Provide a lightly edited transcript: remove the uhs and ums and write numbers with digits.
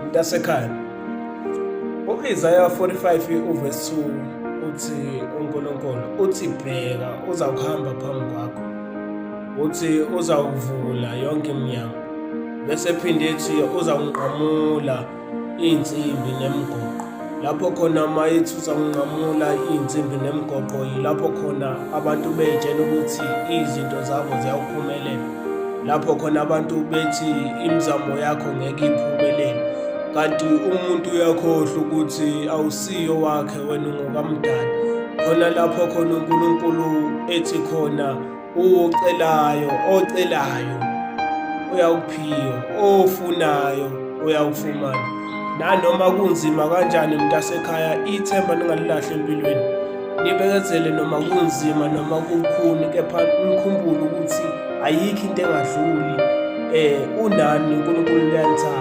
Mntasekhaya, u-Isaya 45 uvesi 2 uthi uNkulunkulu uthi bheka uzawuhamba phambi kwakho, uthi uzawuvula yonke iminyango, bese ephinde ethi uzawunqamula iy'nsimbi nemigoqo. Lapho khona uma ethi uzawunqamula iy'nsimbi nemigoqo yilapho khona abantu bey'tshela ukuthi izinto zabo ziyawuphumelela. Lapho khona abantu bethi imizamo yakho ngeke iphumelele, kanti umuntu uyakhohlwa ukuthi awusiyo wakhe wena ungokamdali. Khona lapho khona uNkulunkulu ethi khona ucelayo ocelayo uyawuphiwa, ofunayo uyawufumana. Nanoma kunzima kanjani mntasekhaya, ithemba ningalilahli empilweni. Nibekezele noma kunzima noma kukhuni, kepha nikhumbule ukuthi ayikho into engadluli. Unani uNkulunkulu uyanithanda.